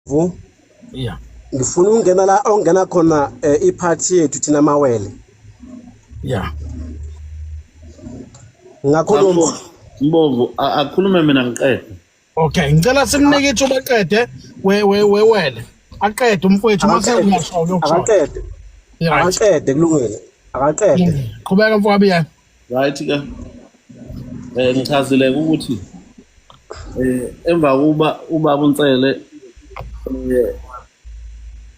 Vu. Yeah. Ngifuna ukungena la ongena khona iphathi yethu thina mawele. Yeah. Ngakhuluma. Mbovu akhulume mina ngiqede. Okay, ngicela simnike ithuba aqede we we wewele. Aqede umfowethu mase uyasho uyokusho. Akaqede. Akaqede kulungile. Akaqede. Qhubeka mfowethu yena. Right ke. Ngichazile ukuthi emva kuba ubaba uNsele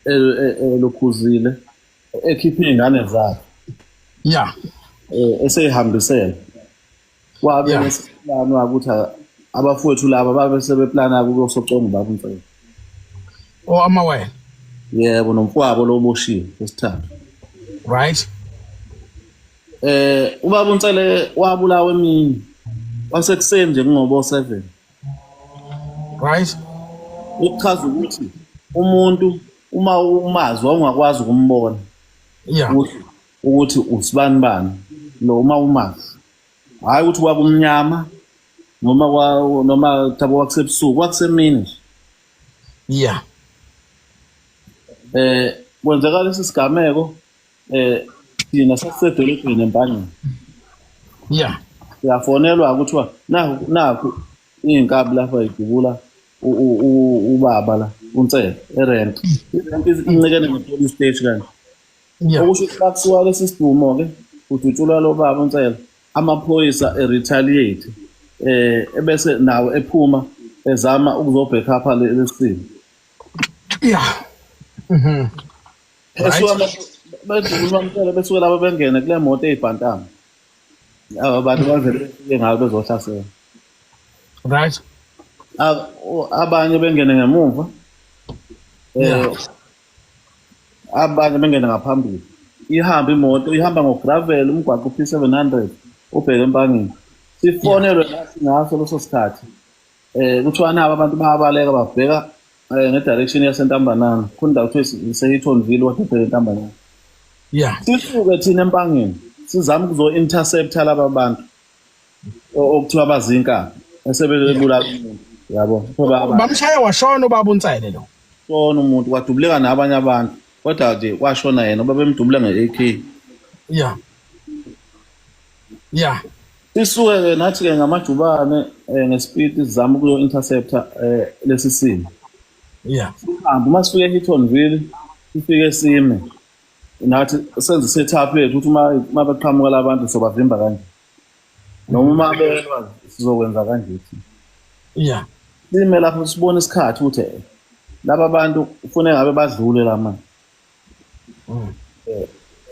elokhuzile ekhiphe izingane zakhe. Yeah. Eseyihambisela. Wabe nesiplan ukuthi abafowethu laba babe sebeplana ukuyosoconga ubaba uNsele. Oh amawele. Yebo nomfowabo lo oboshiwe wesithathu. Right. Ubaba uNsele wabulawa emini. Kwasekuseni nje kungobo 7. Right. Ukuchaza ukuthi umuntu uma umazi wawungakwazi ukumbona. Yeah. Ukuthi usibani bani lo uma umazi. Hayi ukuthi kwakumnyama noma kwa noma thabo kwakusebusuku kwakusemini nje. Yeah. Kwenzeka lesi sigameko thina sasisedolobheni eMpangeni. Yeah. Siyafonelwa kuthiwa nakhu iy'nkabi lapha idubula ubaba la uNsele erent. Irent incikene ne-police station kanje. Yeah. Okusho ukuthi bakusuka lesi sidumo-ke kudutshulwa lo baba uNsele, amaphoyisa e-retaliate ebese nawo ephuma ezama ukuzobhekapha lesimo. Yeah. Esuka bedubula uMsele besuke laba bengene kule moto eyibhantama. Aba bantu bavele befike ngayo bezohlasela. Right. Abanye bengene ngemuva. Yeah. Abanye bengene ngaphambili. Ihamba imoto ihamba ngogravel umgwaqo P700 ubheke eMpangeni. Sifonelwe nathi ngaso leso sikhathi. Kuthiwa nabo abantu bayabaleka babheka nge-direction yaseNtambanana. Khona indawo kuthiwa iseHeatonville kodwa ibheke eNtambanana. Yeah. Sisuke thina eMpangeni sizama ukuzo-intercepta laba bantu okuthiwa bazinkabi esebebulala umuntu. Yabo. Bamshaya washona ubaba uNsele lo. Shona umuntu kwadubuleka nabanye abantu kodwa nje kwashona yena babemdubula nge-AK. Yeah. Yeah. Sisuke ke nathi ke ngamajubane ngespeed sizama ukuyo interceptor lesi simo. Yeah. Sihambe uma sifike eHeatonville sifike sime nathi senze setup yethu ukuthi uma beqhamuka labantu sobavimba kanje. Noma uma belwa sizokwenza kanje thina. Yeah. Sime lapho sibone isikhathi ukuthi laba bantu kufanele ngabe badlule la manje.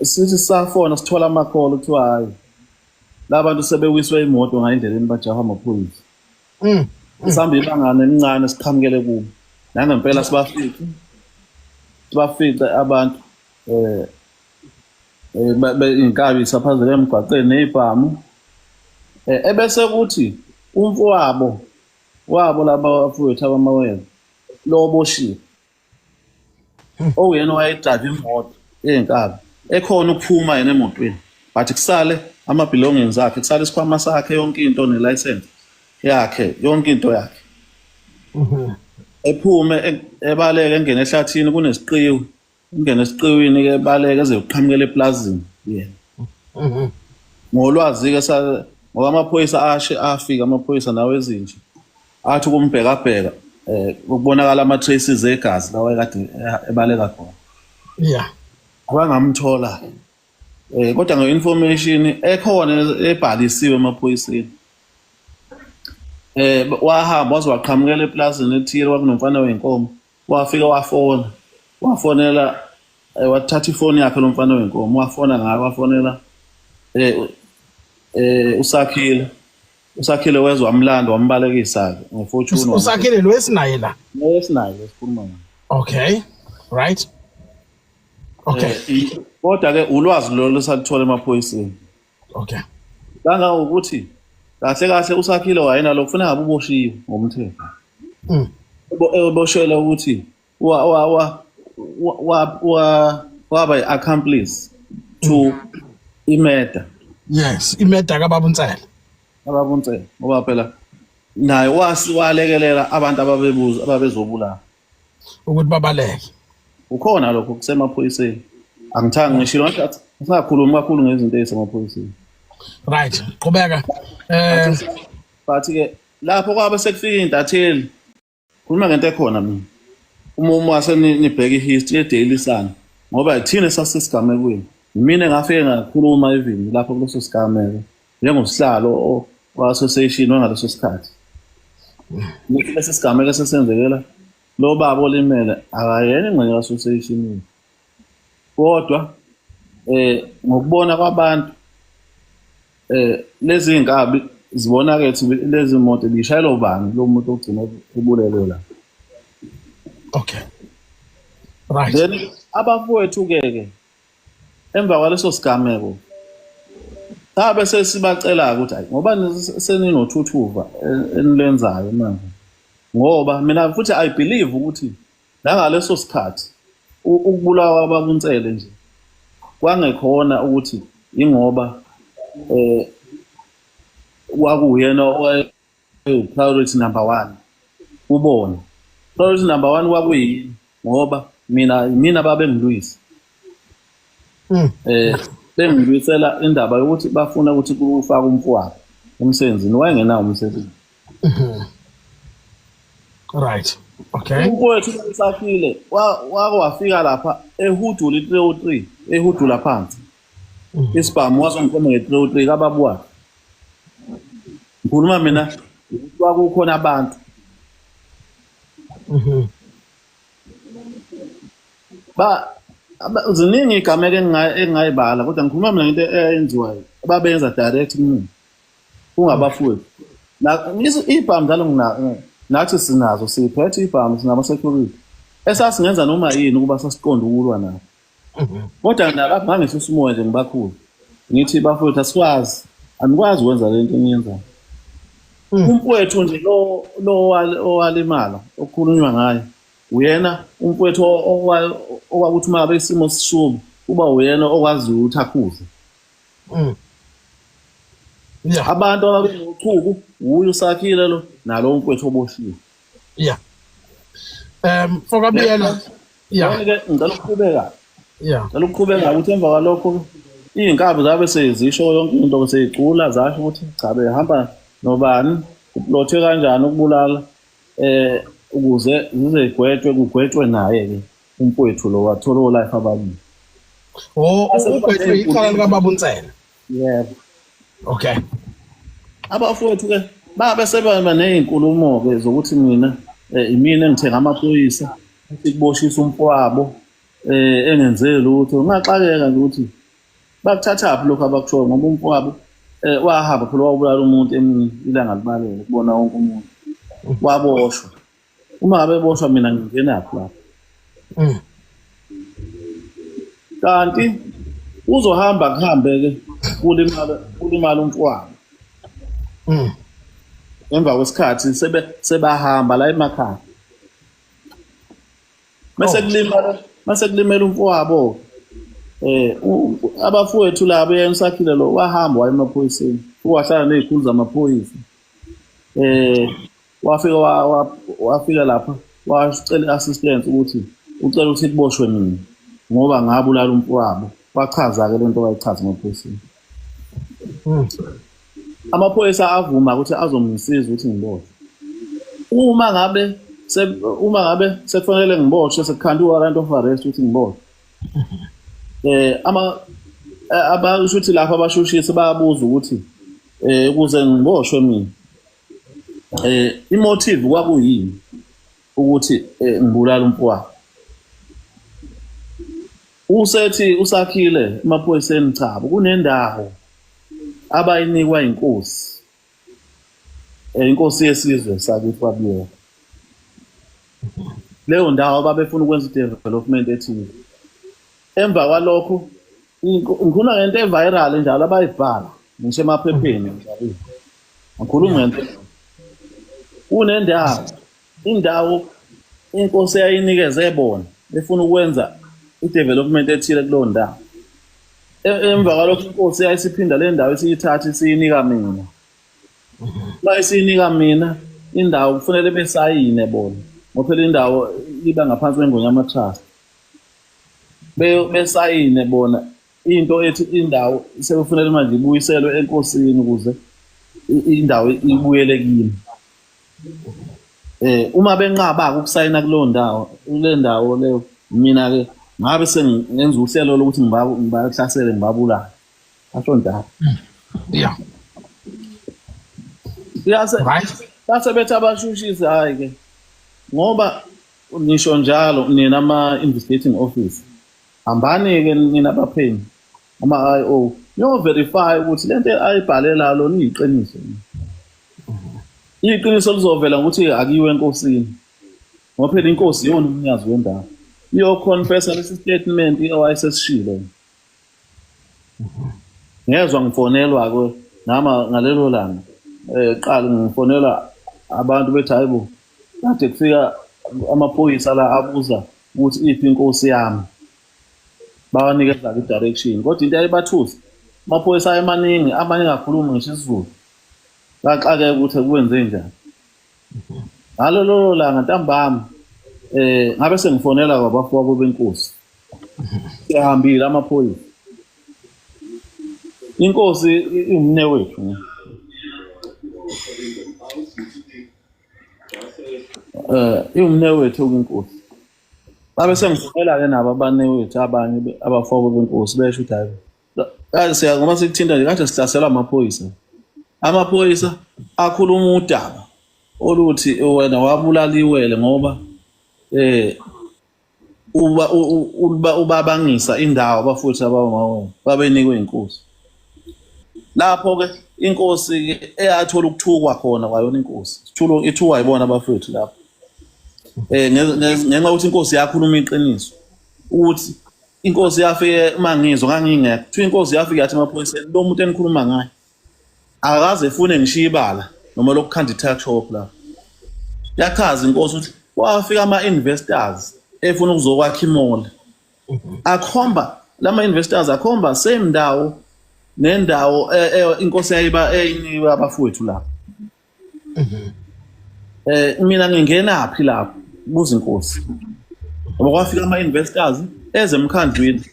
Sithi safona sithola amakholo kuthiwa hayi laba bantu sebewiswe imoto ngayindleleni bajahwa amaphoyisa. Sihamba ibangana elincane siqhamukele kubo. Nangempela sibafice abantu inkabi isaphazele emgwaqeni nezibhamu. Ebese kuthi umfowabo wabo laba bafowethu abamawele lo boshiwe. Oyena owayedrayiva imoto eyinkabi ekhona ukuphuma yena emotweni but kusale ama-belongings akhe, kusale isikhwama sakhe, yonke into ne-license yakhe, yonke into yakhe. Ephume ebaleke engene ehlathini kunesiqiwi, ingene esiqiwini ke ebaleke eze kuqhamukela eplazini yena. Ngolwazi ke ngoba amaphoyisa ashe afika amaphoyisa nawo ezinje athi ukumbhekabheka ukubonakala ama traces egazi lawa ekade ebaleka khona. Yeah. Abangamthola. Kodwa nge-information ekhona ebhalisiwe emaphoyiseni. Wahamba waze waqhamukela eplazini ethile kwakunomfana wenkomo. Wafika wafona. Wafonela wathatha ifoni yakhe lo mfana wenkomo wafona ngayo wafonela uSakhile. Usakhile wezwa wamlanda wambalekisa ke ngefortune. Usakhile lo esinaye la. Lo esinaye esikhuluma ngaye. Okay. Right. Okay. Kodwa ke ulwazi lolo saluthola emaphoyiseni. Okay. Kangangokuthi kahle kahle uSakhile wayena lo kufanele ngabe uboshiwe ngomthetho. Eboshelwa ukuthi waba i-accomplice to imurder. Yes, imurder kababa uNsele. Kababa uNsele ngoba phela naye walekelela abantu ababezobulala. Ukuthi babaleke. Ukhona lokho kusemaphoyiseni. Angithanga ngishilo ngathi singakhulumi kakhulu ngezinto ezisemaphoyiseni. Right, qhubeka. But ke lapho kwabe sekufika intatheli. Khuluma ngento ekhona mina. Uma nibheka i-history ye-Daily Sun ngoba thina sasesigamekweni. Mina ngafike ngakhuluma even lapho kuleso sigameko njengosihlalo wa-association wangaleso sikhathi. Ngithi lesi sigameko esesenzekela lo baba olimele akayena ingxenye ka-association, kodwa ngokubona kwabantu lezi iy'nkabi zibonakele ukuthi lezi moto bishayelwa ubani lo muntu ogcina ebulelwe la. Okay. Right. Then abafowethu-ke ke emva kwaleso sigameko sabe sesibacela ukuthi hayi, ngoba seninothuthuva enilenzayo manje, ngoba mina futhi I believe ukuthi nangaleso sikhathi ukubulawa kwababuNsele nje kwangekhona ukuthi ingoba kwakuyena owayewu-priority number one kubona. Priority number one kwakuyini? Ngoba mina babengilwisa. Bengilwisela indaba yokuthi bafuna ukuthi kufake umfowabo emsebenzini, wayengenawo umsebenzi. Right. Okay. Umfowethu uSakhile wake wafika lapha ehudula i-303, ehudula phansi. Isibhamu wazongikhomba nge-303 kababa wakhe. Ngikhuluma mina kwakukhona abantu. Ba ziningi igameko engingayibala, kodwa ngikhuluma mina ngento eyenziwayo ababenza direct kumina kungabafowethu. Ibhamu njalo nathi sinazo, siphethe ibhamu, sinama-security esasingenza noma yini ukuba sasiqonde ukulwa nabo. Kodwa nalapho ngangehlisa umoya nje ngibakhulu, ngithi bafowethu asikwazi, anikwazi ukwenza le nto eniyenzayo. Umfowethu nje lo owalimala okukhulunywa ngaye uyena umfowethu owakuthi uma ngabe isimo sishuba kuba uyena okwaziyo ukuthi akhuze. Abantu ababenochuku uye uSakhile lo nalo umfowethu oboshiwe. Yeah. Fokabiyela. Yeah. Ke ngicela ukuqhubeka. Yeah. Ngicela ukuqhubeka ukuthi emva kwalokho iy'nkabi zabe sezisho yonke into seyicula, zasho ukuthi cha behamba nobani, kuplothwe kanjani ukubulala ukuze zizegwetshwe, kugwetshwe naye ke umfowethu lo wathola o-life ababili. Oh, ugwetshwe icala likababa uNsele. Yebo. Okay. Abafowethu ke babe sebeba nezinkulumo ke zokuthi mina imina engithenga amaphoyisa sikuboshisa umfowabo engenze lutho. Ngaxakeka nje ukuthi bakuthathaphi lokho abakushoyo, ngoba umfowabo wahamba phela wabulala umuntu emini ilanga libalele kubona wonke umuntu, waboshwa. Uma ngabe eboshwa mina ngingenaphi lapho? Kanti uzohamba kuhambe ke kulimala umfowabo. Emva kwesikhathi sebahamba la emakhaya. Mase kulimela umfowabo. Abafowethu labo yena uSakhile lo wahamba waya emaphoyiseni, wahlala nezikhulu zamaphoyisa. Wafika wafika lapha wacela i-assistance ukuthi ucela ukuthi kuboshwe mina ngoba ngabulala umfowabo. Wachaza ke lento wayichaza emaphoyiseni. Amaphoyisa avuma ukuthi azongisiza ukuthi ngiboshwe. Uma ngabe sekufanele ngiboshwe, sekukhanda u-warrant of arrest ukuthi ngiboshwe. Abasho ukuthi lapha abashushisi bayabuza ukuthi ukuze ngiboshwe mina i-motive kwakuyini ukuthi ngibulala umfowabo. Usethi uSakhile emaphoyiseni, cha, kunendawo abayinikwa inkosi, inkosi yesizwe sakithi kwaBiyela. Leyo ndawo babefuna ukwenza i-development ethile. Emva kwalokho ngikhuluma ngento e-viral njalo abayibhala ngisho emaphepheni njalo. Ngikhuluma ngento. Kunendawo, indawo inkosi eyayinikeze bona befuna ukwenza i-development ethile kuleyo ndawo. Emva kwalokho inkosi yayisiphinda le ndawo isiyithatha isiyinika mina. Uma isiyinika mina indawo kufanele besayine bona. Ngoba phela indawo iba ngaphansi kweNgonyama Trust. Besayine bona into ethi indawo sekufanele manje ibuyiselwe enkosini ukuze indawo ibuyele kimi. Uma benqaba ukusayina kuleyo ndawo, kule ndawo leyo, mina ke ngabe sengenza uhlelo lokuthi ngibahlasele ngibabulale. Asho njalo. Yeah. Yase Right. base bethi abashushisi hayi ke ngoba nisho njalo nina ama investigating officer hambani ke nina abaphenyi ama IO niyo verify ukuthi lento ayibhale la lona iyiqiniso. Iqiniso lizovela ngokuthi akuyiwe enkosini. Ngoba phela inkosi iyona umnikazi wendawo. Iyo confessa lesi statement owayesesishilo. Ngezwa ngifonelwa ke nama ngalelo langa. Qala ngifonelwa abantu bethi hayibo kade kufika amaphoyisa la abuza ukuthi iphi inkosi yami. Bawanikeza i-direction kodwa into eyayibathusa amaphoyisa ayemaningi amanye engakhulumi ngisho isiZulu. Baxakeka ukuthi kwenze njani. Ngalo lolo langa ntambama ngabe sengifonela kwabafowabo benkosi. Siyahambile amaphoyisa. Inkosi iwumne wethu. Iwumne wethu inkosi. Babe sengifonela ke nabo abane wethu abanye abafowabo benkosi besho ukuthi hayi. Kaze siya ngoba sikuthinta nje kade sihlaselwa amaphoyisa. Amaphoyisa akhuluma udaba oluthi wena wabulaliwele ngoba uba ubabangisa indawo abafowethu abawumawena babenikwe inkosi. Lapho ke inkosi ke eyathola ukuthukwa khona kwayona inkosi. Sithulo ithukwa yibona abafowethu lapho. Ngenxa yokuthi inkosi yakhuluma iqiniso ukuthi inkosi yafike uma ngizwa ngangingekho. Kuthiwa inkosi yafike yathi emaphoyiseni lo muntu enikhuluma ngaye akaze efune ngishiye ibala noma lokukhanda i-tuck shop lapho. Yachaza inkosi ukuthi kwafika ama-investors efuna ukuzokwakha imall. Akhomba lama investors akhomba same ndawo nendawo inkosi yayiba eyinikwe abafowethu lapho. Mina ngingenaphi lapho kubuza inkosi. Ngoba kwafika ama-investors eze emkhandlwini.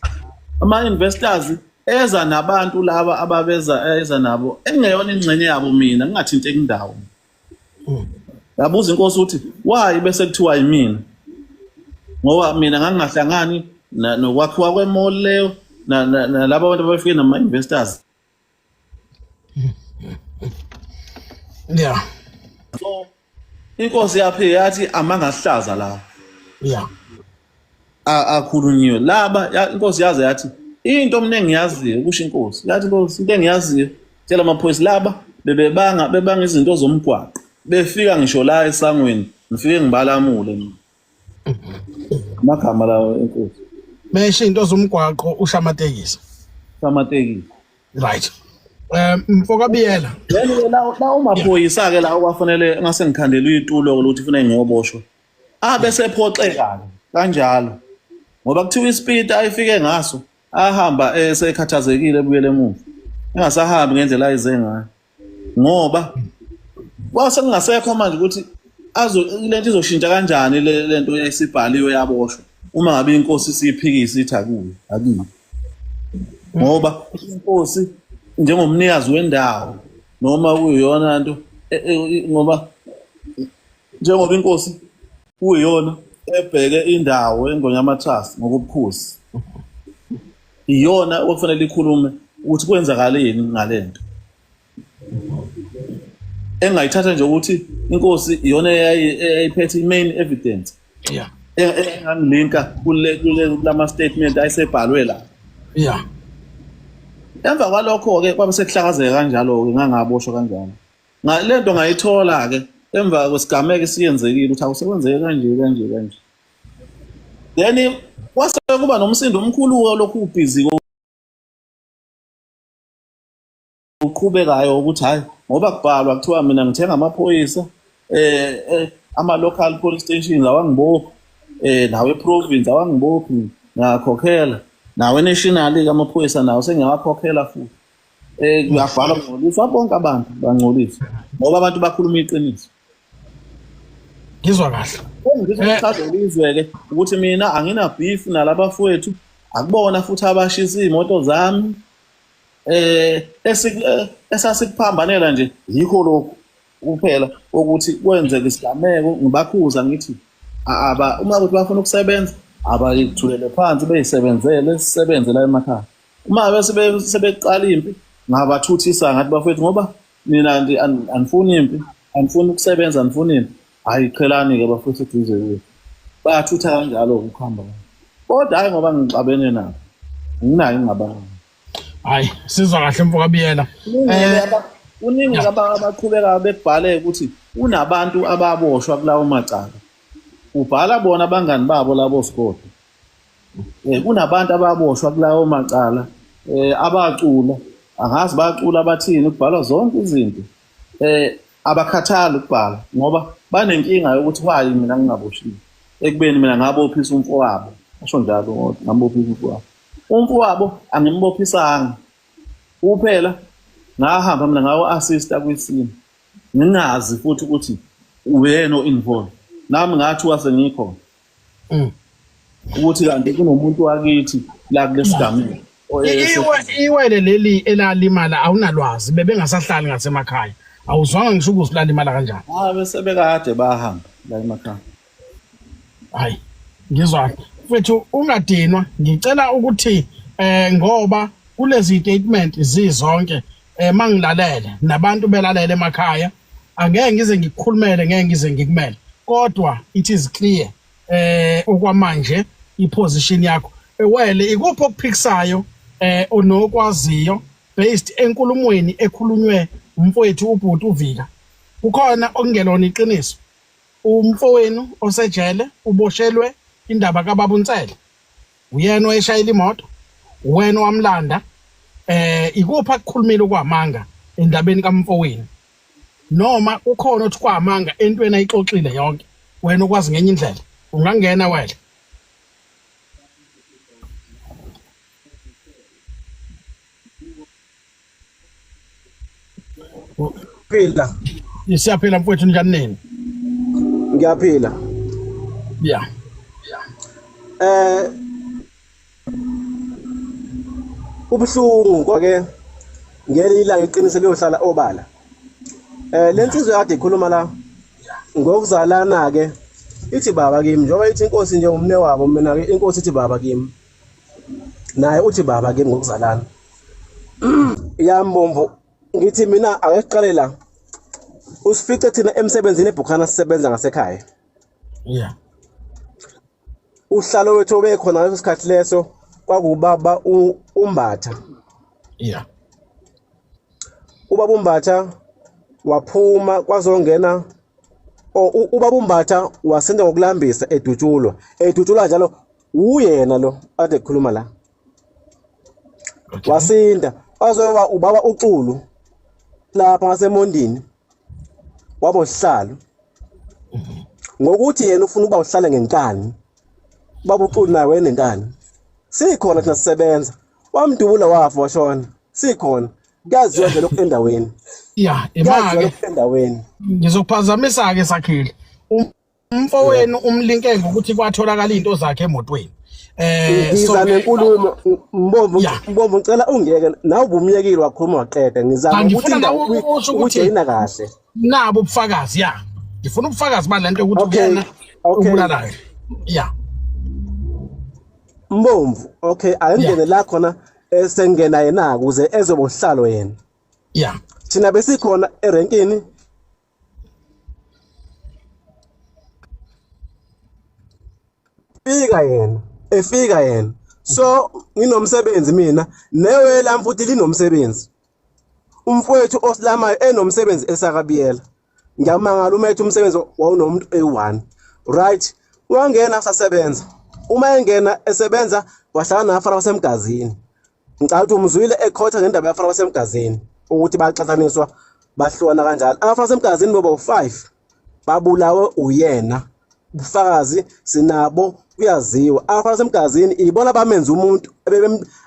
Ama-investors eza nabantu laba ababeza eza nabo engeyona ingxenye yabo mina ngingathinteki indawo. Yabuza inkosi ukuthi why bese kuthiwa yimina? Ngoba mina ngangingahlangani nokwakhiwa kwemall leyo nalabo abantu abafike nama-investors. Yeah. So inkosi yaphike yathi amangahlaza lawo. Yeah. Akhulunyiwe laba inkosi yaze yathi into mina engiyaziyo kusho inkosi yathi inkosi into engiyaziyo tshela amaphoyisa laba bebebanga bebanga izinto zomgwaqo befika ngisho la esangweni ngifike ngibalamule mina amagama lawo enkosi Mesho into zomgwaqo usha amatekisi. Amatekisi. Right. Mfokabiyela. Then la umaphoyisa ke la okwafanele ngase ngikhandele itulo ukuthi ufuna ngiyoboshwa. Abe sephoxeka kanjalo. Ngoba kuthiwa ispeed ayifike ngaso ahamba esekhathazekile ebuyele emuva. Engasahambi ngendlela ayize ngayo. Ngoba kwase kungasekho manje ukuthi azo lento izoshintsha kanjani lento esibhaliwe yaboshwa uma ngabe inkosi isiyiphikisa ithi akuyo akuyo. Ngoba inkosi njengomnikazi wendawo noma kuyiyona nto ngoba njengoba inkosi kuyiyona ebheke indawo eNgonyama Trust ngokobukhosi iyona okufanele ikhulume ukuthi kwenzakaleni ngalento. Engayithatha nje ukuthi inkosi iyona eyayiphethe i-main evidence. Yeah. Engangilinka kule kulama statement ayesebhalwe la. Yeah. Emva kwalokho ke kwabe sekuhlakazeka kanjalo ke ngangaboshwa kanjalo. Lento ngayithola ke emva kwesigameko esiyenzekile ukuthi awusekwenzeke kanje kanje kanje. Then kwase kuba nomsindo omkhulu lokhu ubhizi uqhubekayo ukuthi hayi ngoba kubhalwa kuthiwa mina ngithenga amaphoyisa ama local police stations awangibophi nawe province awangibophi ngiyakhokhela nawe national ke amaphoyisa nawo sengiyawakhokhela futhi kuyabhalwa kungcoliswa bonke abantu bangcoliswa ngoba abantu bakhuluma iqiniso. Ngizwa kahle. Ngizochazela izwe-ke ukuthi mina angina beef nalabafowethu, akubona futhi abashisa iy'moto zami. Esasikuphambanela nje yikho lokhu kuphela ukuthi kwenzeke isigameko, ngibakhuza ngithi aba uma ukuthi bafuna ukusebenza abayithulele phansi beyisebenzele, sisebenze la emakhaya. Uma bese sebeqala impi ngabathuthisa ngathi bafowethu, ngoba nina anifuni impi, anifuni ukusebenza, anifuni impi, hayi qhelani-ke bafowethu eduze kwethu. Bayathutha kanjalo ukuhamba, kodwa hhayi ngoba ngixabene nabo, nginayo ingxabano. Hayi, sizwa kahle mfo kaBiyela. Kuningi abaqhubeka bekubhale ukuthi kunabantu ababoshwa kulawo macala, ubhala bona abangani babo labo sigodlo. Kunabantu ababoshwa kulawo macala, abacula, angazi bacula bathini, kubhalwa zonke izinto. Abakhathali ukubhala ngoba banenkinga yokuthi why mina ngingaboshiwe, ekubeni mina ngabophisa umfowabo. Asho njalo, ngabophisa umfowabo. Umfowabo angimbophisanga kuphela, ngahamba mina ngawo-assista kwisimo, ngingazi futhi ukuthi uyena o-involve. Nami ngathuka sengikhona ukuthi kanti kunomuntu wakithi la kulesigameko. Iwele leli elalimala awunalwazi, bebengasahlali ngasemakhaya, awuzwanga ngisho ukuthi lalimala kanjani? Ah, bese bekade bahamba la emakhaya. Hayi, ngizwa mfethu, ungadinwa. Ngicela ukuthi ngoba kulezi statement zizonke, mangilalele nabantu belalele emakhaya, angeke ngize ngikukhulumele, ngeke ngize ngikumele, kodwa it is clear okwamanje iposition yakho. Ewele, ikuphi okuphikisayo onokwaziyo based enkulumweni ekhulunywe umfowethu ubhuti uVika? Kukhona okungelona iqiniso? Umfowenu osejele uboshelwe indaba kababa uNsele, uyena oyeshayela imoto, wena owamlanda. Ikuphi akukhulumile okwamanga endabeni kamfowenu, noma ukhona othi kwamanga entweni ayixoxile yonke, wena okwazi ngenye indlela? Ungangena wena. Phila. Siyaphila mfowethu, njani nini? Ngiyaphila. Yeah. Kubuhlungu kwake ngeli ilanga iqiniso liyohlala obala. Lensizwe kade ikhuluma la ngokuzalana ke ithi baba kimi, njengoba ithi inkosi nje umne wabo, mina ke inkosi ithi baba kimi, naye uthi baba kimi ngokuzalana. Yambomvu, ngithi mina ake siqale la, usifice thina emsebenzini eBukhana, sisebenza ngasekhaya. Uhlalo wethu obekhona ngaleso sikhathi leso kwakubaba uMbatha. Ubaba uMbatha waphuma kwazongena ubaba uMbatha wasinda ngokulambisa edutshulwa, edutshulwa njalo uyena lo ade ekhuluma la. Wasinda wazoba ubaba uXulu lapha ngaseMondini, waba usihlalo ngokuthi yena ufuna ukuba uhlale ngenkani. Baba uXulu naye wayenenkani, sikhona thina sisebenza, wamdubula wafa washona, sikhona, kuyaziwa nje lokhu endaweni. Yeah, Kuyaziwa imake lokhu endaweni. Ngizokuphazamisa ke Sakhile. Umfowenu umlinke ngokuthi kwatholakala izinto zakhe emotweni. Ngiza nenkulumo Mbomvu. Mbomvu, ngicela ungiyeke nawe, ubumyekile wakhuluma waqeda. Ngizama ukuthi Ngifuna indawo nawe usho ukuthi ukujayina kahle. Nabo ubufakazi, ya. Ngifuna ubufakazi balento ukuthi uyena ubulalayo. Yeah. Mbomvu, okay, ayingene la khona esengena yena ukuze ezoba usihlalo yena. Thina besikhona erenkini. Fika yena, efika yena. So nginomsebenzi mina, newe lami futhi linomsebenzi. Umfowethu osilamayo enomsebenzi esakabiyela. Ngiyamangala uma ethi umsebenzi wawunomuntu eyi-1. Right, wangena sasebenza. Uma engena esebenza wahlala nabafana basemgazini. Ngicabanga ukuthi umzwile ekhotha ngendaba yabafana basemgazini ukuthi baxathaniswa bahlukana kanjalo. Abafana basemgazini boba u5 babulawe uyena. Ubufakazi sinabo, kuyaziwa. Abafana basemgazini ibona bamenza umuntu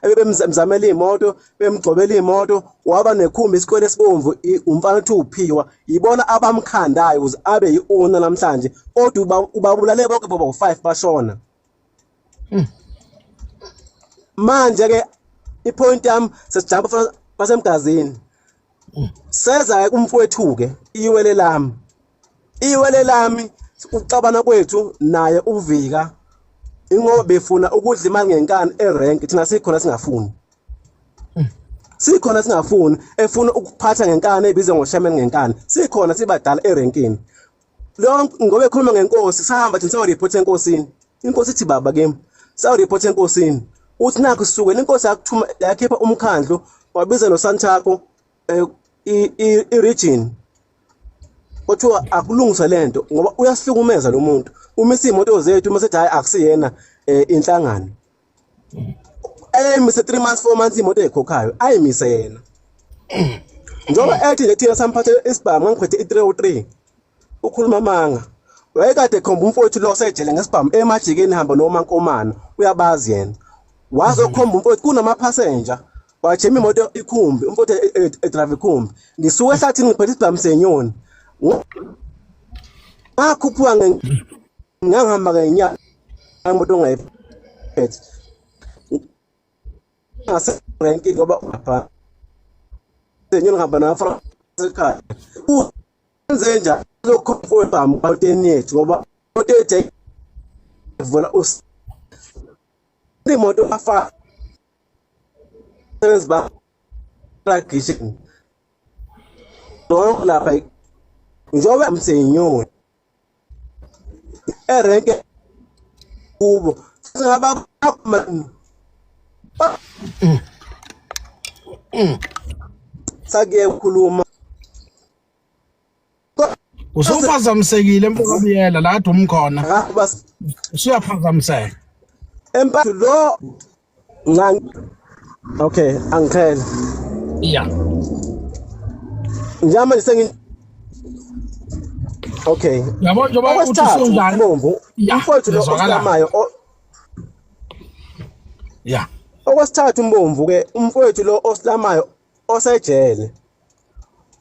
ebebemzamela imoto, bemgcobela imoto, waba nekhumbi isikwele esibomvu, umfana uthi uphiwa, ibona abamkhandayo ukuze abe yi-owner namhlanje. Kodwa ubabulale bonke boba u-5 bashona. Manje ke ipoint yami sesijamba basemgazini. Seza ke umfowethu ke iwele lami. Iwele lami ukuxabana kwethu naye uvika ingoba befuna ukudla imali ngenkani erank, thina sikhona singafuni. Sikhona singafuni, efuna ukuphatha ngenkani ebizwa ngoshaman ngenkani. Sikhona sibadala erenkini. Lo ngoba ekhuluma ngenkosi, sahamba thina sayo-report enkosini. Inkosi ithi baba kimi, sayo-report enkosini. Uthi nakho sisukela inkosi yakuthuma yakhipha umkhandlu wabiza noSantaco i-region. Kuthiwa akulungiswe lento ngoba uyasihlukumeza lo muntu. Umisa imoto zethu uma sethi hayi akusiyena inhlangano. Eyimise 3 months 4 months imoto ekhokhayo ayimise yena. Njengoba ethi nje thina samphathele isibhamu ngangiphethe i-303. Ukhuluma amanga. Wayekade ekhomba umfowethu lo osejele ngesibhamu emajikeni hamba noma nkomana uyabazi yena. Wazokhomba umfowethu kunamapassenger. Wajema imoto ikhumbi, umfowethu edrive ikhumbi. Ngisuka ehlathini ngiphethe isibhamu senyoni. Ngakhuphuka ngangihamba ngenyanga imoto ngayiphethe. Ngaserenki ngoba lapha senyoni ngihamba nayo ekhaya. Wenze njani uzokhomba ibhamu kwawuteni yethu ngoba imoto yethu ivula imoto afa sebenzi ba ragishin lonke lapha njengoba msenyoni erenke kubo singaba sakuye ukukhuluma. Usuphazamisekile mfokabiyela la kade umkhona. Usuyaphazamiseka. Empa lo nca okay angikhele. Yeah. Njengamanje sengi okay. Yabo njengoba uthi usunjani? Bomvu. Umfowethu lo osilamayo. Yeah. Okwesithathu umbomvu ke umfowethu lo osilamayo osejele.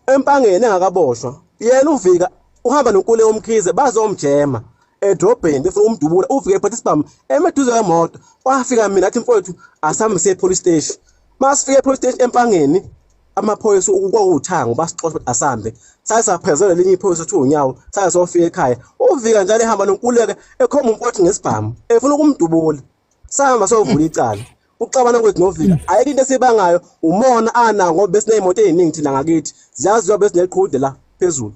Empangeni engakaboshwa yena uvika uhamba nonkule omkhize bazomjema edrobheni befuna umdubula uvike ephethe isibhamu emeduze kwemoto. Wafika mina athi mfowethu asambe siye police station. Masifike police station empangeni amaphoyisa kwakuwuthango basixosha ukuthi asambe. Saye saphezela elinye iphoyisa ethi unyawo saye sofika ekhaya. Uvika njalo ehamba nonkuleke ekhomba umfowethu ngesibhamu efuna ukumdubula. Sahamba sovula icala. Uxabana kwethu novika ayikho into esibangayo umona ana ngoba besineyimoto eziningi thina ngakithi ziyaziwa besineqhude la phezulu.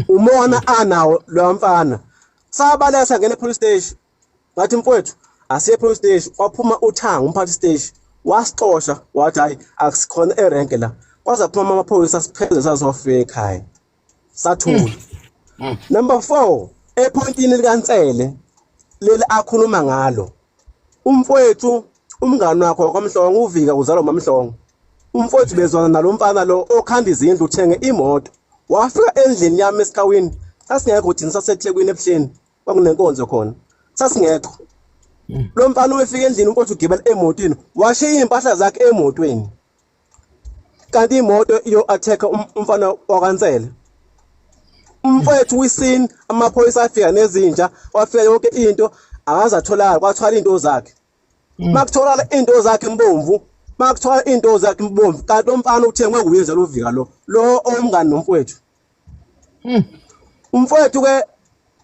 Umona anawo lo mfana. Sabaleka sangena epolice station. Ngathi mfowethu asiye epolice station waphuma uthango umphathi station wasixosha wathi hayi akusikhona erenke la. Kwaze kuphuma amaphoyisa sipheze sazofika ekhaya. Sathula. Number 4 epointini likaNsele leli akhuluma ngalo. Umfowethu umngani wakho kwaMhlongo uvika uzalwa uMamhlongo. Umfowethu bezwana nalomfana lo okhanda izindlu uthenge imoto. Wafika endlini yami esikawini. Sasingekho thina saseThekwini ebuhleni kwakunenkonzo khona. Sasingekho. Lo mfana wefika endlini umfowethu ugibela emotweni washiya impahla zakhe emotweni. Kanti imoto iyo attack umfana wakaNsele. Umfowethu wisini amaphoyisa afika nezinja wafika yonke into akazatholakala kwathwala into zakhe. Makutholakala into zakhe imbomvu, makutholakala into zakhe imbomvu kanti umfana uthengwe kuyenza lovika lo lo omngani nomfowethu. Umfowethu ke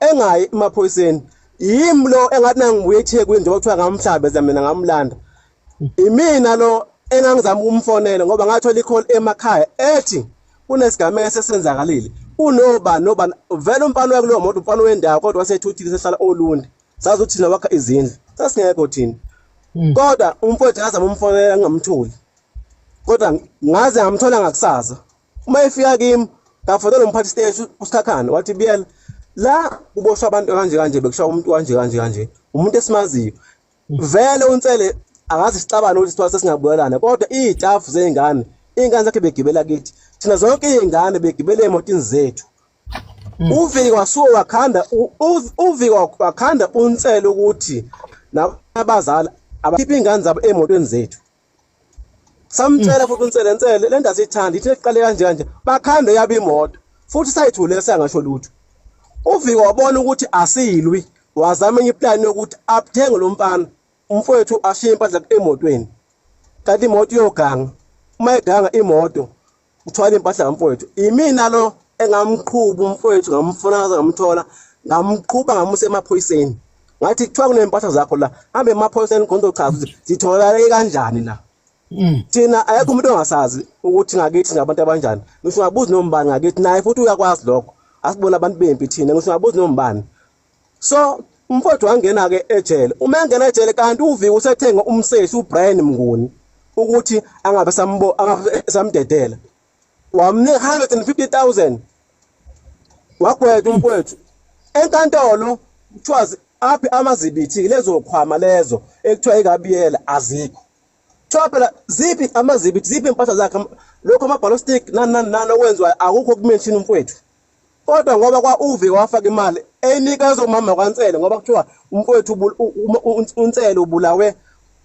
engayi emaphoyiseni yimi lo engathi nangibuye eThekwini njengoba kuthiwa ngamhlabeza mina ngamlanda. Imina lo engangizama ukumfonela ngoba ngathola i-call emakhaya ethi kunesigameko esesenzakalile. Unoba noba vele umfana wakulowo moto umfana wendawo kodwa wasethuthile sehlala oLundi. Sazi ukuthi thina wakha izindlu. Sasingekho thina. Kodwa umfowethu ngazama umfonela ngingamtholi. Kodwa ngaze ngamthola ngakusasa. Uma efika kimi ngafonela umphathi station uSikhakhane wathi biyela la kuboshwa abantu kanje kanje bekushaya umuntu kanje kanje kanje umuntu esimaziyo. Vele uNsele akazi sixabane ukuthi sithiwa sesingabuyelana kodwa iy'tafu zey'ngane iy'ngane zakhe begibela kithi thina zonke iy'ngane begibele ey'motini zethu. Uvika wasuka wakhanda uvika wakhanda uNsele ukuthi nabazali abakhipha ingane zabo emotweni zethu. Samtshela futhi uNsele, Nsele le nto asiyithandi, ithi iqale kanje kanje, bakhande yabo imoto futhi sayithule sangasho lutho. Uvika wabona ukuthi asilwi, wazama enye iplani yokuthi athenge lo mfana umfowethu ashiye impahla emotweni, kanti imoto iyoganga. Uma iganga imoto uthwala impahla kamfowethu. Imina lo engamqhuba umfowethu, ngamfuna ngamthola, ngamqhuba ngamusa emaphoyiseni. Ngathi kuthiwa kunempahla zakho la, hambe emaphoyiseni khona uzochaza ukuthi zitholakale kanjani la. Thina ayekho umuntu ongasazi ukuthi ngakithi ngabantu abanjani. Ngisho ungabuza noma ubani ngakithi, naye futhi uyakwazi lokho. Asibona abantu bempi thina, ngisho ungabuza noma ubani. So umfowethu wangena-ke ejele. Uma engena ejele kanti uvika usethenga umseshi uBrian Mnguni ukuthi angabe samdedela. Wamnika 150,000. Wagwetha umfowethu. Enkantolo kuthiwa aphi amazibithi lezo khwama lezo ekuthiwa ikabiyela azikho. Kuthiwa phela ziphi amazibithi, ziphi impahla zakhe, lokho ama-ballistic nani nani nani okwenziwa akukho kumention umfowethu. Kodwa ngoba kwa uVika wafaka imali eyinikeza umama kwaNsele, ngoba kuthiwa umfowethu uNsele ubulawe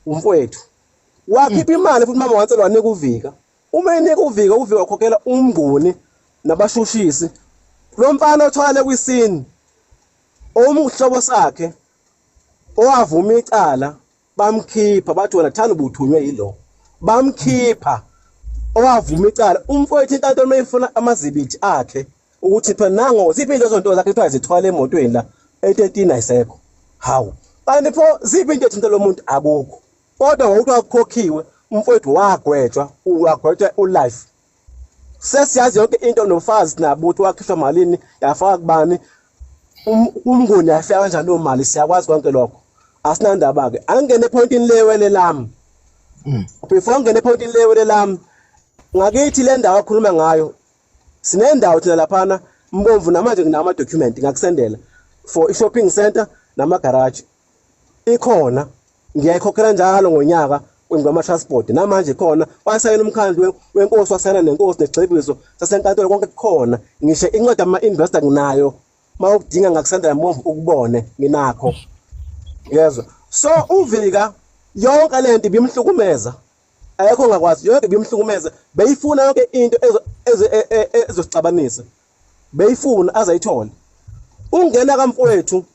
umfowethu. Wakhipha imali futhi umama waNsele wanika uVika. Uma enika uVika, uVika wakhokhela uMnguni nabashushisi. Lo mfana othwale kwisini omhlobo sakhe owavuma icala bamkhipha, bathi wena thanda ubuthunywe yilo. Bamkhipha owavuma icala. Umfowethu inkantolo mayifuna amazibithi akhe ukuthi phela nango ziphi lezo nto zakhe kuthiwa zithwale emotweni la e13 ayisekho. Hawu, kanti pho ziphi into ethinta lo muntu? Akukho. Kodwa ngokuthi wakhokhiwe umfowethu wagwetshwa, wagwetshwa ulife. Sesiyazi yonke into nofazi nabo ukuthi wakhishwa malini, yafaka kubani, uMnguni yafika kanjani leyo mali, siyakwazi konke lokho. Asinandaba ke. Angene epointini lewele lami. Before ngene epointini lewele lami, ngakithi le ndawo akhuluma ngayo, sinendawo thina laphana Mbomvu, namanje nginama document ngakusendela for i-shopping center nama-garage. Ikhona, ngiyayikhokhela njalo ngonyaka ngama-transport. Namanje khona wasayina umkhandlu wenkosi, wasayina nenkosi nesigxivizo sasenkantolo, konke kukhona. Ngisho incwadi ama-investor nginayo, uma ukudinga ngakusendela Mbomvu ukubone, nginakho. Yezwa. So uVika yonke lento ibimhlukumeza. Ayekho ongakwazi, yonke ibimhlukumeza. Beyifuna yonke into ezosixabanisa. Beyifuna azayithole. Ungena kamfowethu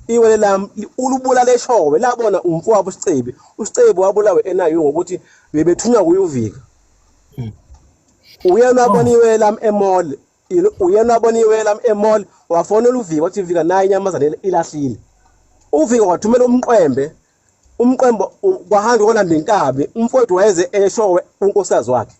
iwele lami ulubulala eshowe, labona umfowabo uSicebi. USicebi wabulawa enayo ngokuthi bebethunywa kuye uVika. Uyena wabona iwele lami emall, uyena wabona iwele lami emall, wafonela uVika wathi Vika nayi inyamazane ilahlile. UVika wathumela umqwembe, umqwembe kwahamba kolanda inkabi, umfowethu wayeze eshowe unkosikazi wakhe.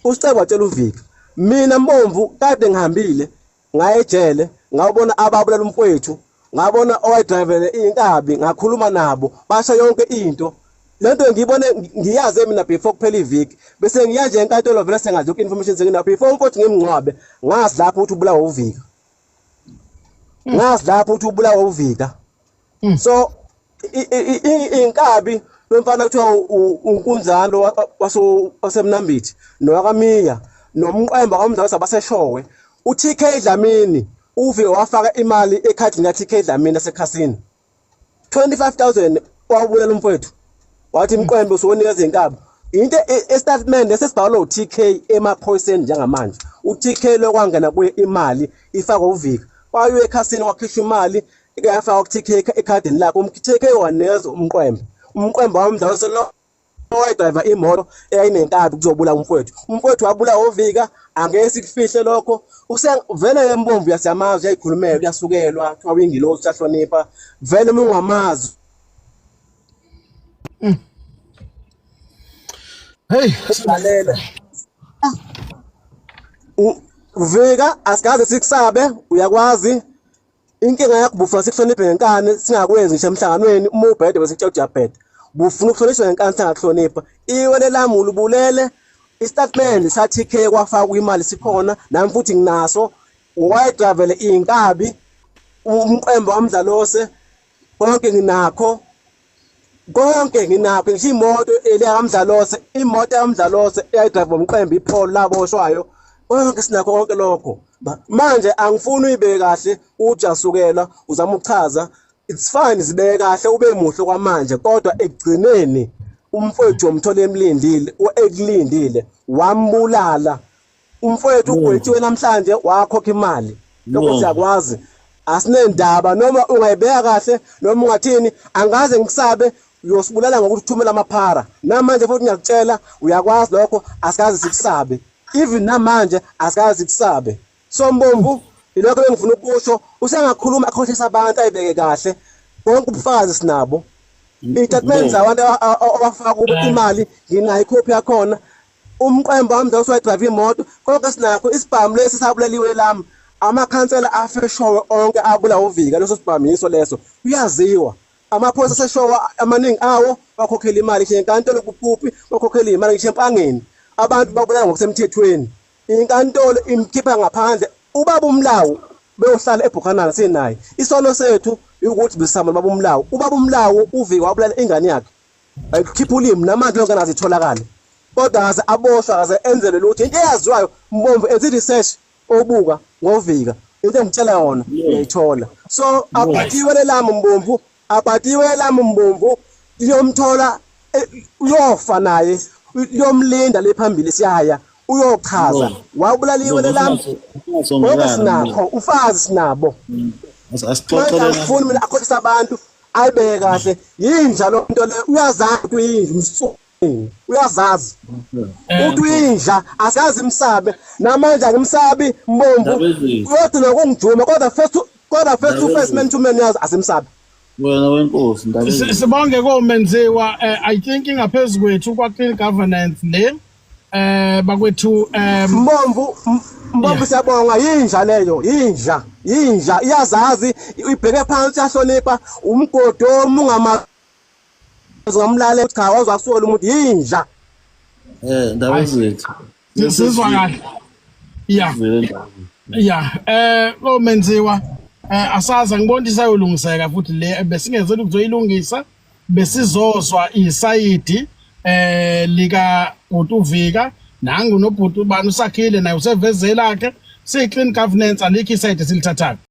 USicebi watshela uVika, mina Mbomvu kade ngihambile ngaye ejele, ngabona ababulala umfowethu, ngabona owayedrivele inkabi, ngakhuluma nabo, basho yonke into. Lento ngiyibone ngiyazi mina before kuphela iviki, bese ngiya nje enkantolo vele sengazi yonke information senginayo. Before umfowethu ngimngcwabe, ngazi lapho ukuthi ubulawa uVika. Ngazi lapho ukuthi ubulawa uVika. So inkabi lomfana kuthiwa uNkunzalo waseMnambithi noWakamiya nomqwemba kwamzalo sabaseshowe. uTK Dlamini uvike wafaka imali ekhadini kaTK Dlamini asekhasini 25,000 wabulala umfowethu, wathi imqwembe usuwonikeza inkabi. Into estatement esesibhalwe uTK emaphoyiseni njengamanje, uTK lokwangena kuye imali ifakwe uVika, wayo ekhasini wakhishwa imali yafakwa kuTK ekhadini lakhe. UTK wanikeza umqwembe, umqwembe wamdlalo selo owayedriver imoto eyayinenkabi kuzobula umfowethu. Umfowethu wabulawa uVika, angeke sikufihle lokho. Vele eMbomvu yasiyamazi, uyayikhulumela, uyasukelwa, kuthiwa uyingilosi, uyahlonipha. Vele uma ungamazi. Hey, lalela. Vika asikaze sikusabe, uyakwazi. Inkinga yakho bufuna sikuhloniphe ngenkani, singakwenzi ngisho emhlanganweni. Uma ubhede bese kutshela uyabheda. Bufuna ukuhlonishwa ngenkani singakuhlonipha. Iwele lami ulubulele. Istatement sa TK kwafakwa imali sikhona, nami futhi nginaso. Wayedrivele inkabi, umqembo wamdlalose, konke nginakho. Konke nginakho, ngisho imoto eliyakamdlalose, imoto yamdlalose eyayidrive umqembo iPolo laboshwayo. Konke sinakho konke lokho. Manje angifuni uyibeke kahle uthi asukela uzama ukuchaza. It's fine, zibeke kahle ube muhle kwamanje, kodwa ekugcineni umfowethu womthola emlindile, ekulindile, wambulala. Umfowethu ugwetshiwe namhlanje, wakhokha imali. Lokho siyakwazi, asinendaba noma ungayibeka kahle noma ungathini, angaze ngikusabe. Uyosibulala ngokuthi uthumela amaphara namanje futhi ngiyakutshela, uyakwazi lokho, asikaze sikusabe. Even namanje asikaze sikusabe. So Mbomvu, ilokho engifuna ukusho. Usengakhuluma akhohlisa abantu, ayibeke kahle, bonke ubufakazi sinabo, iy'tatimende zabantu abafaka kubo imali, nginayo ikhophi yakhona, umqembo wami usuwayidrayiva imoto, konke sinakho. Isibhamu lesi sabulaliwe lami, amakhansela afeshowe onke abulawa uvika leso sibhamu, yiso leso, kuyaziwa. Amaphoyisa aseshowa amaningi awo bakhokhela imali, ngisho enkantolo kuphuphi bakhokhela imali, ngisho empangeni abantu babulala ngokusemthethweni, inkantolo imkhipha ngaphandle. Ubaba uMlawu beyohlala eBhukhanana sinaye. Isono sethu ukuthi besama baba uMlawu. Ubaba uMlawu uvika wabulala ingane yakhe, ayikhipha ulimi, namanje lonke nazo itholakale, kodwa akaze aboshwa, akaze enzelwe lutho. Into eyaziwayo, Mbomvu, enze research obuka ngovika, into engitshela yona uyayithola. So abhatiwe lami Mbomvu, abhatiwe lami Mbomvu, liyomthola, uyofa naye, liyomlinda le phambili, siyaya uyochaza wabulaliwe lami. Konke sinakho, ufazi sinabo. Asixoxele. Angifuni mina akhohlisa abantu, ayibeke kahle. Yinja lo nto le, uyazazi ukuthi uyinja, umsuni uyazazi uthi uyinja. Asikaze imsabe, namanje angimsabi Mbomvu, uyogcina kungijuma, kodwa first, kodwa face to face, man to man, yazi asimsabi. Wena wenkosi, ndaba. Sibonge komenziwa. I think ingaphezulu kwethu kwa clean governance le, bakwethu. Mbomvu, Mbomvu, siyabonga. Yinja leyo, yinja, yinja, iyazazi, ibheke phansi, iyahlonipha umgodi omungama ngamlale, cha, wazwakusola umuntu, yinja. Ndaba zethu. Sizwa kahle, ya. Komenziwa, asaza ngibona isayolungiseka futhi le besingezela ukuzoyilungisa, besizozwa isayidi lika bhuti uvika nangu nobhuti ubani usakhile naye usevezela ke. Si clean governance, alikho isayidi silithathayo.